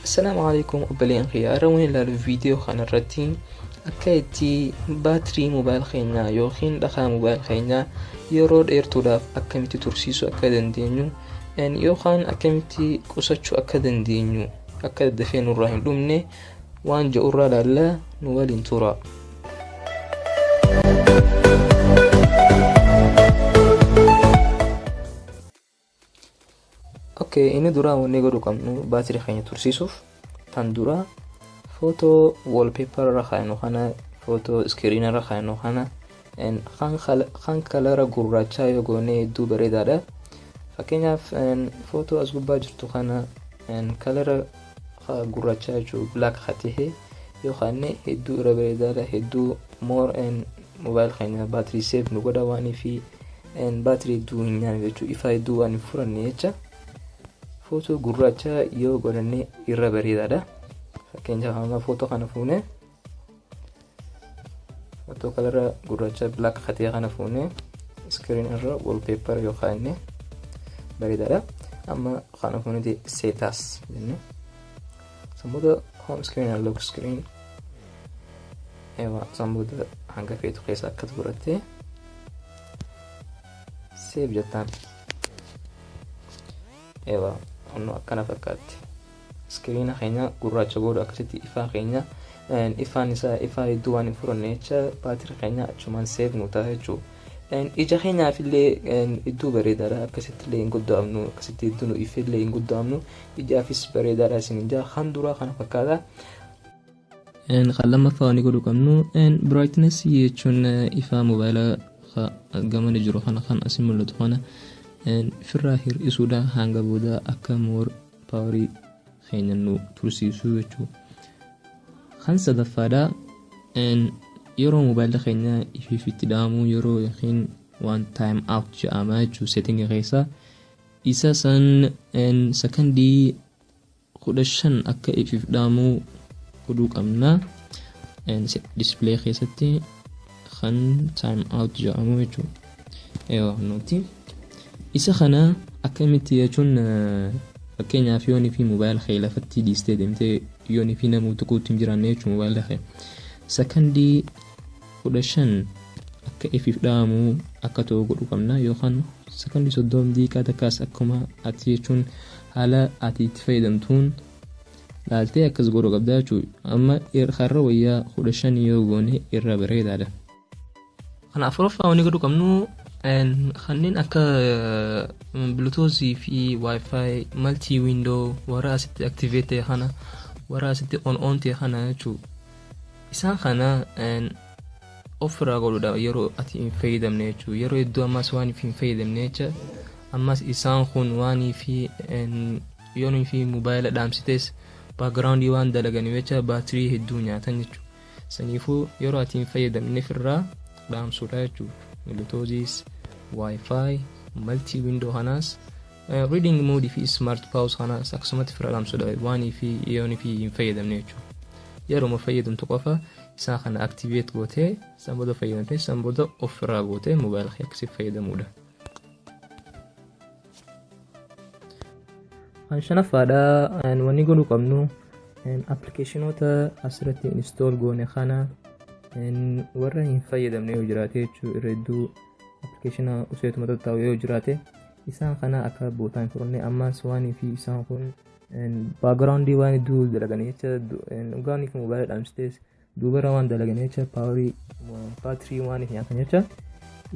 Assalaamu alaikum obboleen kiyya, har'a wani ilaalu viidiyoo kana irratti akka itti baatirii mobaayil keenyaa yookiin dhakaa mobaayil keenyaa yeroo dheertuudhaaf akkamitti tursiisuu akka dandeenyu yookaan akkamitti qusachuu akka dandeenyu, akka daddafee nurraa hin dhumne waan jedhurraa ilaalla. Nu waliin tura. Okay, inni duraa wanni godhuu qabnu baatirii keenya tursiisuuf tan duraa footoo wallpaper irra kaaynu kana, footoo iskiriina irra kaaynu kana kan kalara gurraachaa yoo goone hedduu bareedaadha. Fakkeenyaaf, footoo as gubbaa jirtu kana kalara gurraachaa jechuun black haa ta'e yoo kaanne hedduu irra bareedaadha. Hedduu more mobile keenya baatirii save nu godha waanii fi baatirii hedduu hin nyaanne jechuudha. Ifaa hedduu waan hin furanne jecha footoo gurraacha yoo godhanne irra bareedaadha. Fakkeenyaaf, amma footoo kana fuune, footoo kalara gurraacha black ta'e kana fuune screen irra wallpaper yoo kaa'anne bareedaadha. Amma kana fuuneti set as jenne, san booda home screen and lock screen ewa, san booda hanga feetu keessa akkas godhattee save jettaan. Ewa, onno akkana fakkaatti. Iskiriina keenya gurraacha godhu, akkasitti ifaa keenya ifaan isaa ifaa hedduu waan hin furanne jecha baatirii keenya achumaan save nu ta'a jechuudha. Ija keenyaaf illee hedduu bareedaadha. Akkasitti illee hin guddaamnu, akkasitti hedduu nu ifee illee hin guddaamnu, ijaafis bareedaadha isin ijaa. Kan duraa kana fakkaata. Kan lammaffaa wanni godhuu qabnu brightness jechuun ifaa mobaayila gamana jiru kana, kan asii mul'atu kana ofirraa hir'isuudha, hanga booda akka more powerii keenya nu tursiisuu jechuudha. Kan sadaffaadha, yeroo mobaayilli keenya ifiif itti dhaamu yeroo yookiin waan time out jedhama jechuudha setting keessa, isa san sakandii 15 akka ifiif dhaamuu godhuu qabna, display keessatti kan time out jedhamu jechuudha. Eewa, nuti isa kana akkamitti jechuun, fakkeenyaaf, yoonii fi mobaayila kee lafatti dhiistee deemtee, yoonii fi namuu tuquutti hin jiraanne jechuudha, mobaayila kee sakandii 15 akka ifiif dhaamuu akka ta'u godhuu qabna, yookaan sakandii 30, daqiiqaa takkaas, akkuma ati jechuun haala ati itti fayyadamtuun laaltee akkas godhuu qabda jechuudha. Amma har'a wayyaa 15 yoo goone irra bareedaadha. Kana afuraffaa wanni godhuu qabnu kanneen akka Bluetooth fi Wi-Fi, multi window warra asitti activate ta'e kana, warra asitti on on ta'e kana jechuudha. Isaan kana ofirraa godhuudha yeroo ati hin fayyadamne jechuudha. Yeroo hedduu ammas waan hin fayyadamne jecha ammas isaan kun waanii fi yoonii fi mobaayila dhaamsitees backgroundii waan dalaganiif jecha baatirii hedduu nyaatan jechuudha. Saniifuu yeroo ati hin fayyadamne ofirraa dhaamsuudha jechuudha. Bluetoothis, Wi-Fi, multi window kanaas, reading mode fi smart pause kanaas akkasumatti ofirraa dhaamsuudha waanii fi yoonii fi hin fayyadamne jechuudha. Yeroo fayyadamtu qofa isaa kana activate gootee, san booda fayyadamtee, san booda ofirraa gootee mobaayila kee akkasii fayyadamuudha. Kan shanaffaadha, wanni godhuu qabnu appilikeeshinoota asirratti install goone kana warra hin fayyadamne yoo jiraate jechuu, irra hedduu appilikeeshina useetuma tattaa'u yoo jiraate isaan kana akka bootaa hin fudhanne. Ammas waanii fi isaan kun backgroundii waan hedduu dalaganii jecha, dhugaanii fi mobaayila dhaamsitees duubara waan dalaganii jecha powerii baatirii waan nyaatan jecha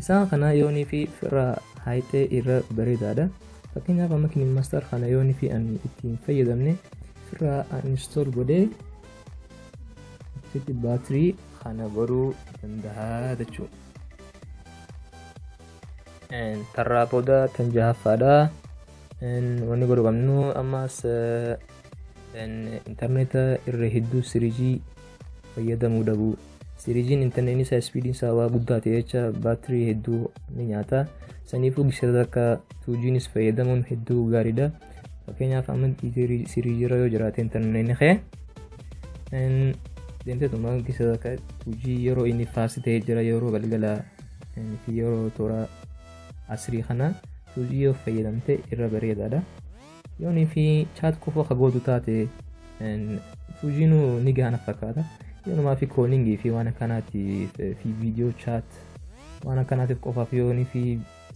isaan kana yoonii fi firraa haayixee irra bareedaadha. Fakkeenyaaf, amma KineMaster kana yoonii fi ani ittiin fayyadamne firraa install godhee akkasitti baatirii kana godhuu danda'a jechuudha. Tarraa booda tan jahaffaadha. Wanni godhuu qabnu ammas intarneeta irra hedduu 3G fayyadamuu dhabuu. 3G'n intarneetni isaa speediin isaa waa guddaa ta'e jecha baatirii hedduu ni nyaata. Saniifuu gisata akka 2G'nis fayyadamuun hedduu gaariidha. Fakkeenyaaf, amma 3G irra yoo jiraate intarneetni kee deemteetuma gisata akka 2G yeroo inni fast ta'ee jira, yeroo galgala fi yeroo toora asrii kana 2G yoo fayyadamte irra bareedaadha. Yoonii fi chat qofa ka gootu taate 2G ni gaana fakkaata. Yoonumaa fi callingii fi waan akkanaatiif fi video chat waan akkanaatiif qofaaf yoonii fi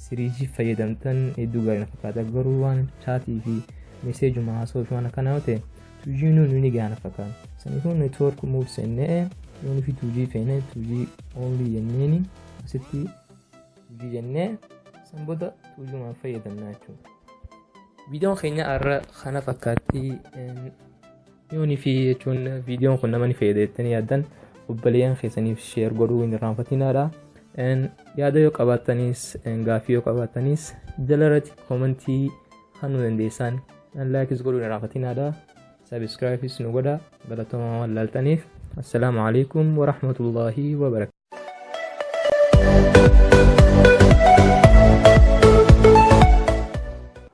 3G fayyadamtan hedduu gaarii na fakkaata. Garuu waan chatii fi messageuma haasoo fi waan akkanaa yoo ta'e, 2G ni gaana fakkaata. Saniifuu network mode seennee, yoonii fi 2G feene 2G only jenneeni, asitti 2G jennee, san booda 2G maan fayyadamna jechuudha. Viidiyoon keenya har'a kana fakkaatti. Yoonii fi jechuun viidiyoon kun nama ni fayyada jettanii yaaddan, obboleeyyan keessaniif share godhuu hin irraanfatinaadha. Yaada yoo qabaattanis, gaaffii yoo qabaattanis, jala irratti commentii kennuu dandeessan. Likeis godhuu hin irraanfatinaadha. Subscribeis nu godha. Galatoomaa waan laaltaniif. Assalaamu alaikum wa rahmatullaahi wa barakatuh.